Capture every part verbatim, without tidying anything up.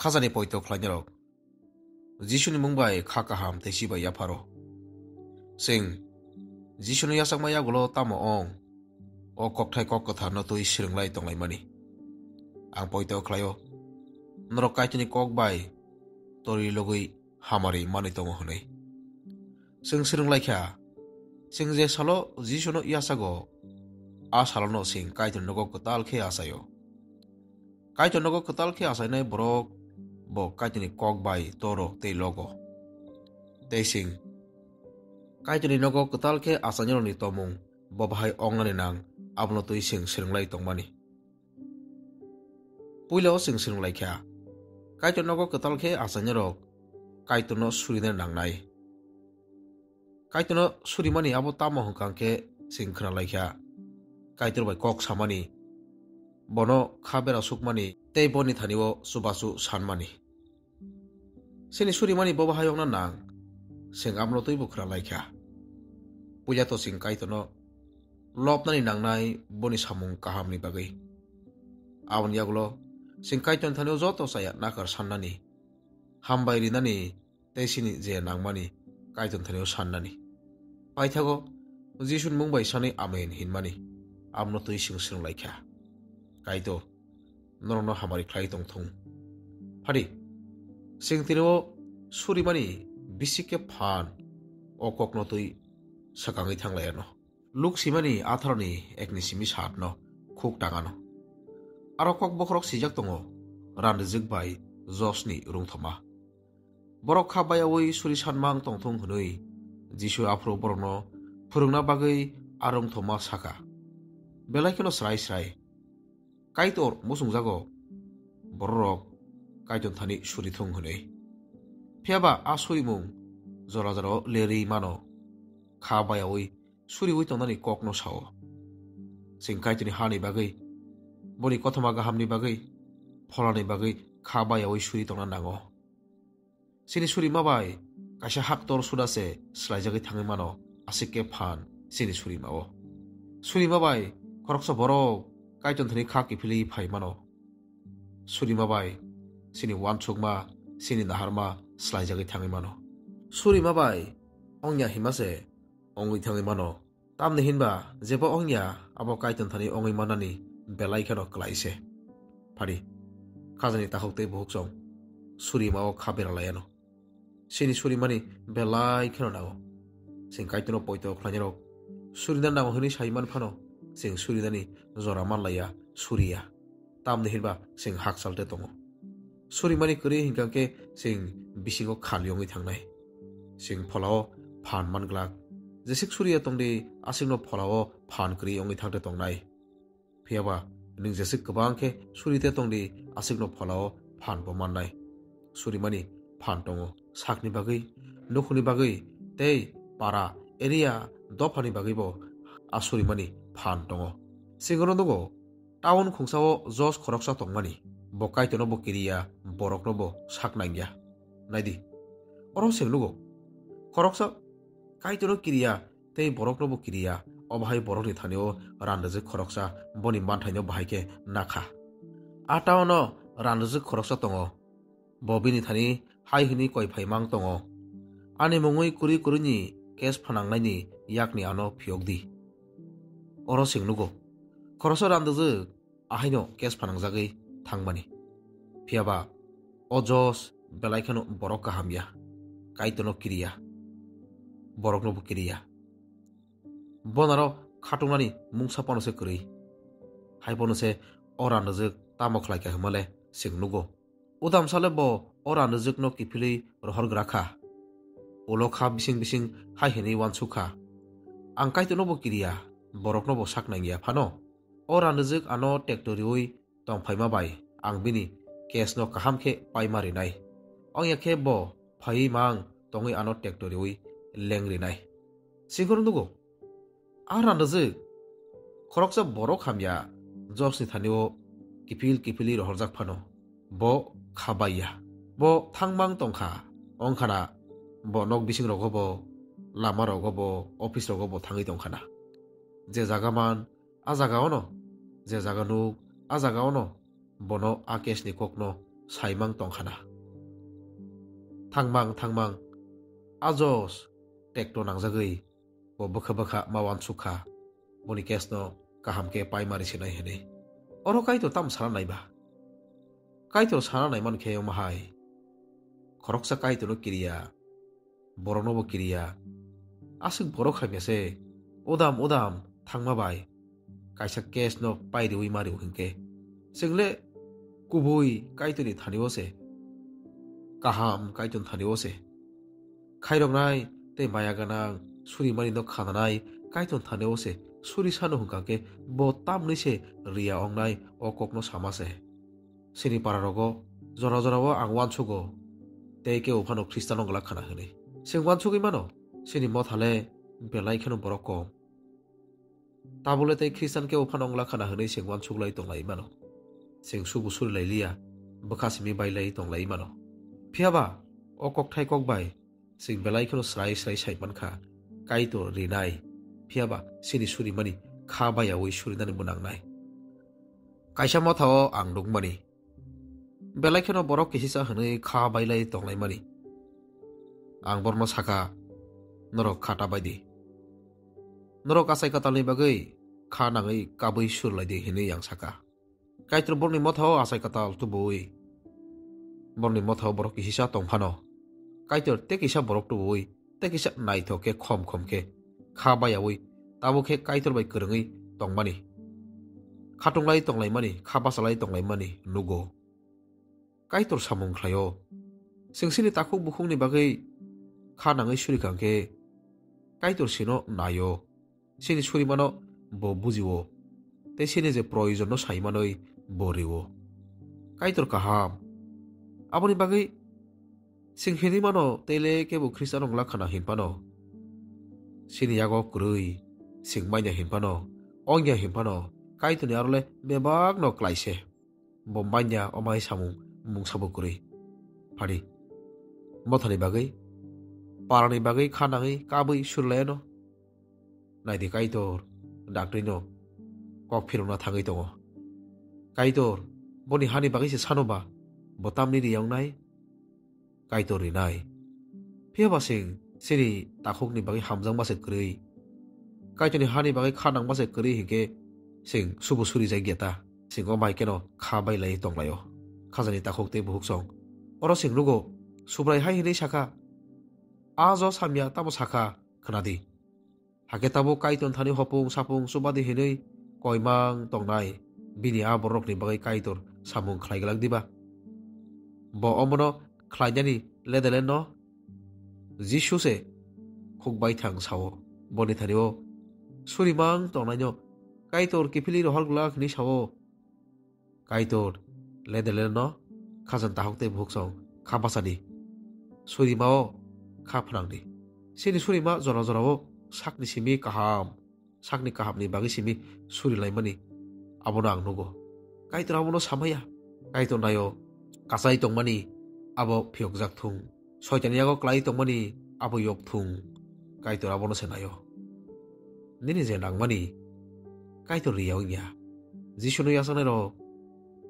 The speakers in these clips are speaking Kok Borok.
Khajani poito khlainarok, Jisuni mung bai kha kaham tei chibai yapharo. Chwng Jisuni yachakma yagulo tamo ong, o kokthai kok kwtharno twi swrwnglai tonglaimani. Ang poito khlaio, norok Kaitorni kok bai tori logwi hamari manwi tongo hwnwi. Chwng swrwnglaikha, chwng je salo Jisuno yachago, a salono chwng Kaitorni nogo kwtal khe achaio. Kaitor nogo kwtal khe achainai borok bo Kaitorni kok bai toro tei logo. Tei chwng Kaitorni nogo kwtal khe achainarokni tongmung bo bahai ongnani nang, abono twi chwng swrwnglai tongmani. Puila o chwng swrwnglaikha, Kaitor nogo kwtal khe achainarok Kaitorno surina nangnai. Kaitorno surimani abo tamo hwnkha khe chwng khwnalaikha, Kaitor bai kok samani, bono kha bera sukmani tei boni thani-o chubachu sanmani. Chini surimani bo bahai ongna nang, chwng abono twibo khwnalaikha. Puila to chwng Kaitorno lobnani nangnai boni samung kahamni bagwi. Aboni yagulo chwng Kaitorni thani-o joto chaya nakar sannani, hambai rinani tei chini je nangmani Kaitorni thani-o sannani. Paithago Jisuni mung bai sanwi Amen hinmani, abono twi chwng swrwnglaikha. Kaitor norokno hamari khlai tongthung. Phadi, chwng tini-o surimani bisi khe phan o kokno twi swkangwi thanglaiano. Luk simani atharoni ekni simi satno khuk tangano. Aro kok bokhorok sijak tongo, randijwk bai Josni rungthoma. Borok kha bayaui suri sanmang tongthung hwnwi Jisu aphuru borokno phwrwngna bagwi a rwngthoma saka. Belai kheno srai srai, Kaitor muchungjago, bororok Kaitor thani suri thung hwnwi. Phiya ba a surimung jora jorao lerwi mano, kha bayaui suriui tongnani kokno sao. Chwng Kaitorni hani bagwi, boni kothoma gahamni bagwi, pholani bagwi kha bayaui suri tongna nango. Chini surima bai kaisa haktor suda se swlaijagwi thangwi mano, aswk khe phan chini surima-o. Surima bai khoroksa borok Kaitor thani kha kiphilwi phai mano. Surima bai chini uansukma, chini naharma swlaijagwi thangwi mano. Surima bai ongya hima se ongwi thangwi mano. Tamni hinba jebo ongya abo Kaitor thani ongwi mannani belai kheno kwlai se. Phadi, khajani takhuk tei bukhuk chwng surima-o kha bera laiano. Chini surimani belai kheno nango. Chwng Kaitorno poito khlainarok surina nango hwnwi sai man phano, chwng surinani jora man laiya, suriya. Tamni hinba chwng hakchal de tongo. Surimani kwrwi hinkha khe chwng bisingo khali wngwi thangnai. Chwng pholao phan man glak. Jeswk suriya tongdi, aswkno pholao phan kwrwi wngwi thangde tongnai. Phiya ba nwng jeswk kwbang khe suri te tongdi, aswkno pholao phan bo mannai. Surimani phan tongo, sakni bagwi, nukhungni bagwi, tei para, area, dophani bagwi bo a surimani phan tongo. Chwng oro nugo, town khungsao Jos khoroksa tongmani, bo Kaitorno bo kiriya, borokno bo sak nangya. Naidi, oro chwng nugo, khoroksa Kaitorno kiriya, tei borokno bo kiriya, obo hai borokni thani-o randijwk khoroksa boni manthaino bahai khe nakha. A town-o randijwk khoroksa tongo, bo bini thani hai hwnwi koi phai mang tongo, "Ani mungwi kwrwi kwrwini case phanangnaini yakni ano phiyok di." Oro chwng nugo, khoroksa randijwk ahaino case phanangjagwi thangmani. Phiya ba o Jos belai kheno borok kaham ya, Kaitorno kiriya, borokno bo kiriya. Bonaro khatungnani mungsa phano se kwrwi. Hai phano se o randijwk tamo khlai kha hwnmale chwng nugo. Udam sale bo o randijwkno kiphilwi rohor gra kha. Ulo kha bising bising hai hwnwi uansuk kha, "Ang Kaitorno bo kiriya, borokno bo sak nangya phano. O randijwk ano tekto riui tong phaima bai ang bini case no kaham khe paima rinai. Ongya khe bo phaiwi mang tongwi ano tekto riui leng rinai." Chwng oro nugo, a randijwk khoroksa borok hamya Josni thani-o kiphil kiphilwi rohorjak phano, bo kha bai ya. Bo thangmang tongkha, ongkhana bo nok bising rogo bo, lama rogo bo, office rogo bo thangwi tongkhana. Je jaga man, a jaga ono, je jaga nuk, a jaga ono, bono a case ni kokno saimang tongkhana. Thangmang thangmang ajos tekto nangjagwi bo bwkha bwkha ma uansukha, boni case no kaham khe paimari sinai hwnwi. Oro Kaitor tamo sana naiba? Kaitor sana naiman khe omo hai, khoroksa Kaitorno kiriya, borokno bo kiriya. Aswk borok hamya se udam udam thangma bai kaisa case no pairiwi mario hinkhe, chwng le kubui Kaitorni thani o se, kaham Kaitorni thani o se. Khairoknai tei maya gwnang surimani no khananai Kaitorni thani o se suri sano hwnkha khe bo tamni se riya ongnai o kokno sama se. Chini pararogo jora jorao ang uansugo, tei kebo phano Khristiano wngla khana hwnwi. Chwng uansugwi mano, chini mothale belai kheno borok kom. Tabukle tei Khristian kebo phano wngla khana hwnwi chwng uansuglai tonglai mano. Chwng subu suri lai liya, bwkha simi bai lai tonglai mano. Phiyaba o kokthai kok bai chwng belai kheno srai srai sai mankha, Kaitor rinai, phiyaba chini surimani kha bayaui surinani bo nangnai. Kaisa mothao ang nukmani, belai kheno borok kisisa hwnwi kha bailai tonglaimani. Ang borokno sakha, "Norok kha ta bai di. Norok achai katalni bagwi kha nangwi kabwi surlai di," hwnwi ang sakha. Kaitor borokni mothao achai katal tubuwi borokni mothao borok kisisa tong phano, Kaitor tei kisa borok tubuwi tei kisa naithok khe khom khom khe kha bayaui tabuk khe Kaitor bai kwrwngwi tongmani, khatunglai tonglaimani, kha bachalai tonglaimani nugo. Kaitor samung khlaio. Chwng chini takhuk bukhukni bagwi kha nangwi suri kha khe Kaitor chwngno naio. Chini surimano bo bujio, tei chini je proyojonno sai manwi bo rio. Kaitor kaham. Aboni bagwi chwng hinwi mano, tei le kebo Khristiano wngla khana hin phano, chini yago kwrwi chwng manya hin phano, ongya hin phano, Kaitorni aro le bebakno klai se. Bo manya omai samung mungsa bo kwrwi. Phadi, mothani bagwi, parani bagwi kha nangwi kabwi surlayano. Naidi Kaitor, daktrino kok phirokna thangwi tongo. Kaitor, boni hani bagwi se sano ba, bo tamni riyang nai? Kaitor rinai. Phiya ba chwng chini takhukni bagwi hamjakma se kwrwi. Kaitorni hani bagwi kha nangma se kwrwi hinkhe chwng subu suri jak ya ta. Chwng o mai keno kha bai lai tong laio. Khajani takhuk tei bukhuk song. Oro chwng nugo, Subrai hai hwnwi sakha, "A jo samya tamo sakha, khna di." Hakhe tabuk Kaitor thani hopung sapung chubadi hinwi koimang tongnai bini a borokni bagwi Kaitor samung khlai glak diba? Bo omono khlainani ledelen no? Jisu se khuk baithang sao, boni thani o surimang tongnaino Kaitor kiphilwi rohor glak hinwi sao. Kaitor, ledele no khajan tahok tei bukhuk song kha bachadi. Surima o kha phnangdi. Chini surima jora jora o sakni simi kaham, sakni kahamni bagwi simi suri laimani abono ang nugo. Kaitor abono samaya. Kaitor nayo, kachai tongmani abo phiyokjak thung. Soitan yago klai tongmani abo yok thung, Kaitor abono se naio. Nini je nangmani Kaitor riya wngya. Jisuno yachanairok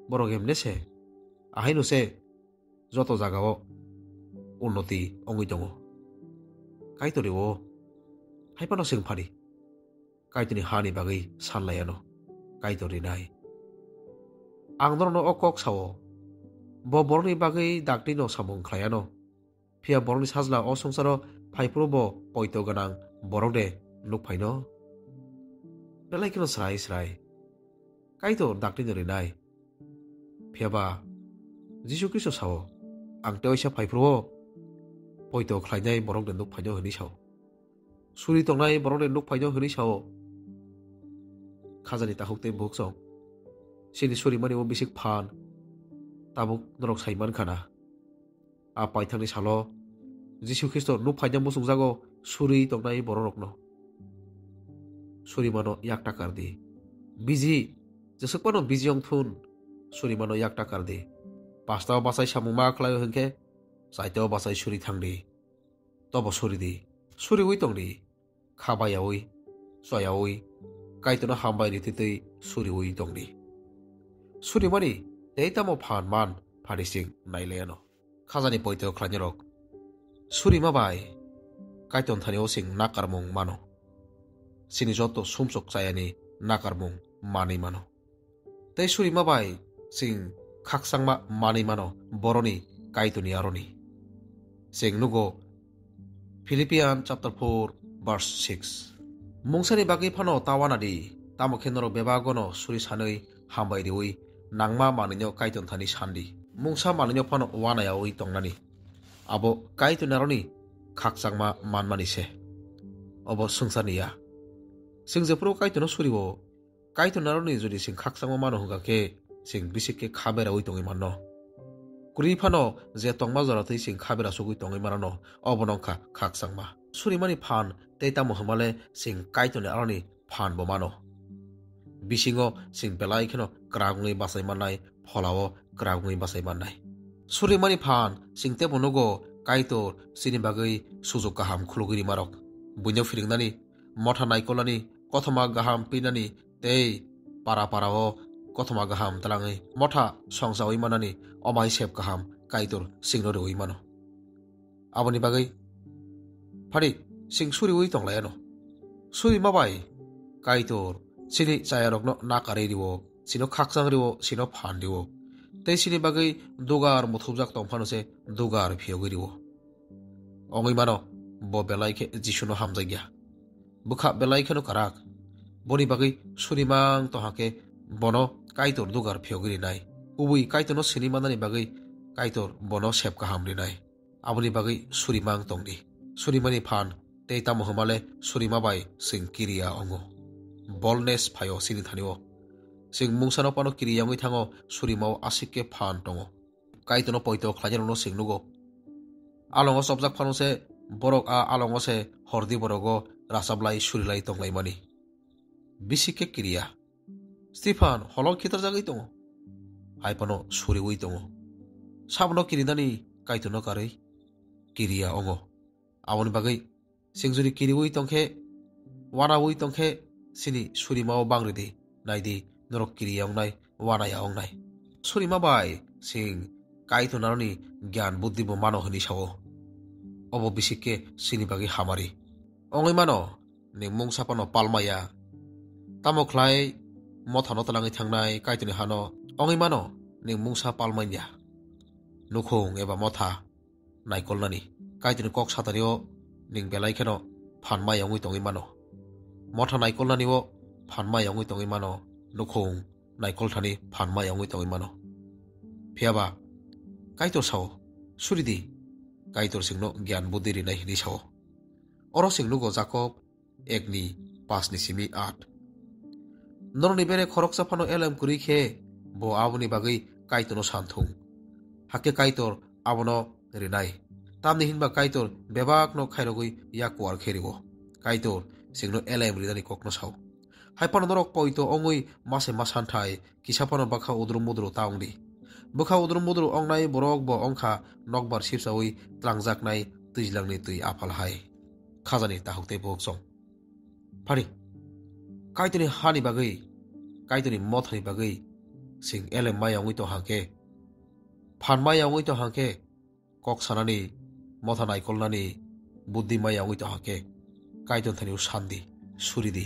borok emne se, ahaino se joto jagao unnoti wngwi tongo. Kaitor rio, hai phano chwng phari. Kaitorni hani bagwi san lai ano. Kaitor rinai. Ang norokno o kok sao. Bo borokni bagwi dakti no samung khlai ano. Phiya borokni sajla o swngcharo phai phuru bo poito gwnang borok de nuk phaino? Belai kheno srai srai. Kaitor dakti no rinai. Phiya ba Jisu Khristo sao, "Ang tei waisa phai phuru o poito khlainai borok de nuk phaino," hwnwi sao. Suri tongnai borokni nuk phaino hwnwi sao. Khajani takhuk tei bukhuk song. Chini surimani o bisik phan. Tabuk norok sai mankha na. A paithakni salo Jisu Khristo nuk phaina muchungjago suri tongnai bororokno. Surimano yak takar di. Biji, jeswk phano biji wng thun. Surimano yak takar di. Pastao bachai samung ma khlaio hwnkhe, chaitao bachai suri thang di. Tobo suri di, suriwi tong di, kha bayaui, choyaui, Kaitorno hambai rititwi suriwi tong di. Surimani tei tamo phan man phari chwng nai lai anw. Khajani poito khlainai rok. Surima bai Kaitor thani o chwng nakarmung mano. Chini joto sumsok chayani nakarmung manwi mano. Tei surima bai chwng khakchangma manwi mano boroni Kaitorni aroni. Chwng nugo Philippian chapter four verse six. Mungsani bagwi phano ta wana di, tamo khe norok bebagono suri sanwi hambai riwi nangma manwino Kaitor thani sandi. Mungsa manwino phano wanayawi tongnani. Abo Kaitorni aroni khakchangma manmani se. Obo swngcharni ya. Chwng jephuru Kaitorno suribo, Kaitorni aroni jodi chwng khakchangma mano hwnkha khe, chwng bisi khe kha berawi tongwi manno. Kwrwi phano je tongma jora twi chwng kha bera sugwi tongwi manano, obono wngkha khakchangma. Surimani phan tei tamo hwnmale chwng Kaitorni aroni phan bo mano. Bisingo chwng belai kheno kwrak wngwi bachai mannai, pholao kwrak wngwi bachai mannai. Surimani phan chwng teibo nugo Kaitor chini bagwi sujuk kaham khulugwi rimarok. Buino phiringnani, motha naikolnani, kothoma kaham pinani tei para parao kothoma kaham twlangwi motha songchawi manani omai sep kaham Kaitor chwngno rwui mano. Aboni bagwi phari chwng suriwi tonglaiyano. Surima bai Kaitor chini chayarokno nakarwi riwo, chino khakchang riwo, chino phan riwo. Tei chini bagwi dugar muthubjak tongphano se dugar phiyogwi riwo. Ongwi mano, bo belai khe Jisuno hamjakya. Bwkha belai kheno kwrak. Boni bagwi surimang tongha khe bono Kaitor dugar phiyogwi rinai. Kubui Kaitorno sini manani bagwi Kaitor bono sep kaham rinai. Aboni bagwi surimang tongdi. Surimani phan tei tamo hwnmale surima bai chwng kiriya ongo. Boldness phaio chini thani o. Chwng mungsano phano kiriya wngwi thango, surimao aswk khe phan tongo. Kaitorno poito khlainai rokno chwng nugo. Alongo chopjak phano se borok a alongo se hordi borogo rachablai surilai tonglaimani. Bisi khe kiriya. Stephan holong khitarjagwi tongo. Hai phano suriwi tongo. Sabono kirinani Kaitorno karwi kiriya ongo. Aboni bagwi chwng jodi kiriwi tongkhe, wanawi tongkhe, chini surimao bangri di, naidi norok kiriya ongnai, wanaya ongnai. Surima bai chwng Kaitor naroni gyan buddhi bo mano hwnwi sao. Obo bisi khe chini bagwi hamari. Ongwi mano, nwng mungsa phano palmaya. Tamo khlai mothano twlangwi thangnai Kaitorni hano ongwi mano, nwng mungsa palmanya. Nukhung eba motha naikolnani. Kaitorni kok satario nwng belai kheno phan maya wngwi tongwi mano. Motha naikolnanio phan maya wngwi tongwi mano. Nukhung naikolthani phan maya wngwi tongwi mano. Phiyaba Kaitor sao, "Suri di." Kaitor chwngno gyan buddhi rinai hwnwi sao. Oro chwng nugo Jakob ekni, paanch ni simi aat. Norokni bere khoroksa phano elem kwrwi khe bo aboni bagwi Kaitorno san thung. Hakhe Kaitor abono rinai. Tamni hinba Kaitor bebakno khairogwi yak kuar khe rio. Kaitor chwngno elem rinani kokno sao. Hai phano norok poito wngwi mase ma santhai, kisa phano bwkha udru mudru ta wng di. Bwkha udru mudru wngnai borok bo wngkha nokbar sipsaui tlangjaknai twijlangni twi aphal hai. Khajani tahuk tei bukhuk chong. Phari, Kaitorni hani bagwi, Kaitorni mothani bagwi chwng elem maya wngwi tong hang khe, phan maya wngwi tong hang khe, kok sanani, motha naikolnani buddhi maya wngwi tong hang khe, Kaitor thani o san di, suri di.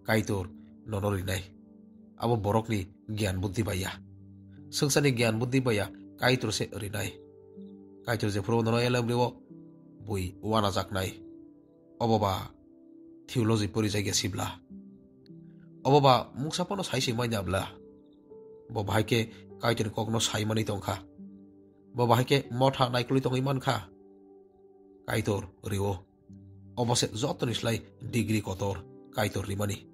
Kaitor nono rinai. Abo borokni gyan buddhi bai ya. Swngcharni gyan buddhi bai ya, Kaitor se rinai. Kaitor jephuru nono elem rio, bui wanajaknai. Obo ba theology porijakya sibla? Obo ba mungsa phano sai se manya bla? Bo bahai khe Kaitorni kokno sai manwi tongkha. Bo bahai khe motha naikolwi tongwi mankha. Kaitor rio. Obo se jotoni slai degree kotor Kaitor rimani.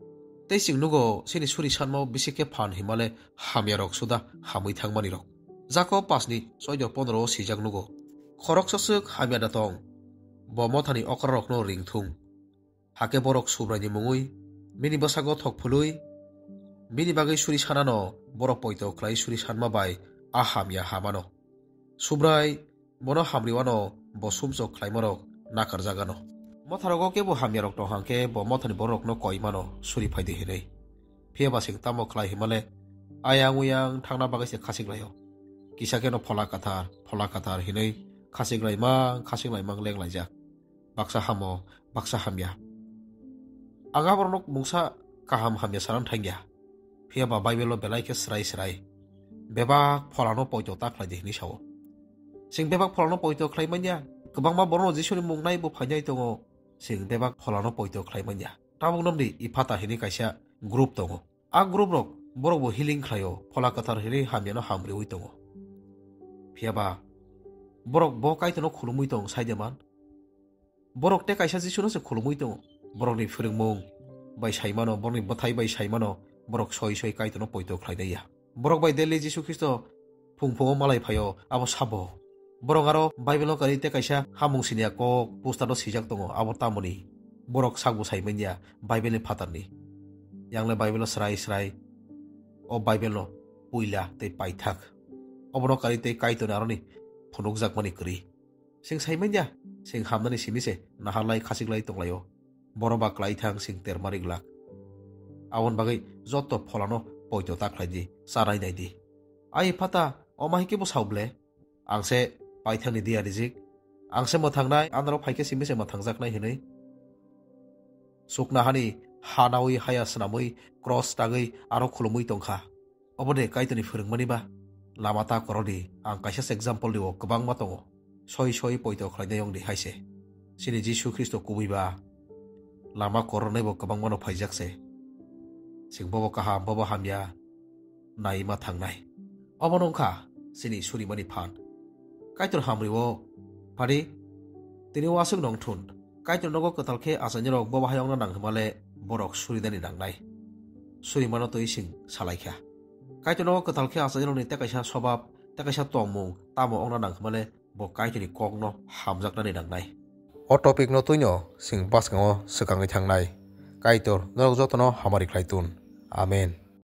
Tei chwng nugo chini suri sanmao bisi khe phan himale hamyarok suda hamwi thangmanirok. Jakob paanch ni choudo pondro o swijak nugo, "Khoroksa swk hamya da tong, bo mothani okrarokno ring thung. Hakhe borok Subraini mungwi bini bwsago thok phului, bini bagwi suri sanano borok poito khlai suri sanma bai a hamya hamano. Subrai bono hamriwano bo sumsok khlaimarok nakarjagano. Motharogo kebo hamyarok tong hang khe bo mothani bororokno koi mano suri phai di hinwi. Phiya ba chwng tamo khlai himale ayang uyang thangna bagwi se khachik laio. Kisa kheno phola kathar, phola kathar hinwi khasik laimang, khasik laimang leng laijak. Baksa hamo, baksa hamya. Ang aborok mungsa kaham hamya sanan thangya. Phiya ba Bible o belai khe srai srai bebak pholano poito ta khlai di hinwi sao. Chwng bebak pholano poito khlai manya. Kwbangma borokno Jisuni mung nai bo phainai tongo. Chwng bebak pholano poito khlai manya. Tabuk nomni Iphata hinwi kaisa group tongo. A group rok borok bo healing khlaio, phola kathar hinwi hamyano hamriwi tongo. Phiya ba borok bo Kaitorno khulumwi tong saide man. Borok tei kaisa Jisuno se khulumwi tongo. Borokni phwrwngmung bai saimano, borokni bwthai bai saimano, borok soi soi Kaitorno poito khlainai ya. Borok bai daily Jisu Khristo phung phungo malai phaio, abo sabo. Borok aro Bible-o kari tei kaisa hamung siniya kok poster-o swijak tongo, abo tamoni. Borok sakbo sai manya Bible-ni phatarni. Yangle Bible-o srai srai, o Bible-no puila tei paithak. Obono kari tei Kaitorni aroni phunukjakmani kwrwi. Chwng sai manya, chwng hamnani simi se naharlai khachiklai tonglaio. Borok ba klai thang chwng termari glak. Aboni bagwi joto pholano poito ta khlai di, chanai nai di. Ai phata, omo hai khe bo sao ble? Ang se paithakni diya rijik. Ang se mwthangnai, anarok phai khe simi se mwthangjaknai hinwi. Chuknohani ha naui haya swnamwi cross tangwi aro khulumwi tongkha. Obo de Kaitorni phwrwngmani ba? Lama ta korodi, ang kaisa se example rio, kwbangma tongo. Soi soi poito khlainai wng di hai se. Chini Jisu Khristo kubui ba lama korornai bo kwbangmano phaijak se. Chwng bobo kaham, bobo hamya nai ma thangnai. Obono wngkha chini surimani phan. Kaitor hamrio phadi tini waswk nong thun. Kaitor nogo kwtal khe achainirok bobo hai wngna nang hwnmale borok surinani nangnai. Surimano twi chwng salaikha. Kaitor nogo kwtal khe achainirokni tei kaisa sobab, tei kaisa tongmung tamo wngna nang hwnmale bo Kaitorni kokno hamjaknani nangnai. O topic no twino chwng bwskango swkangwi thangnai. Kaitor norok jotono hamari khlai tun. Amen.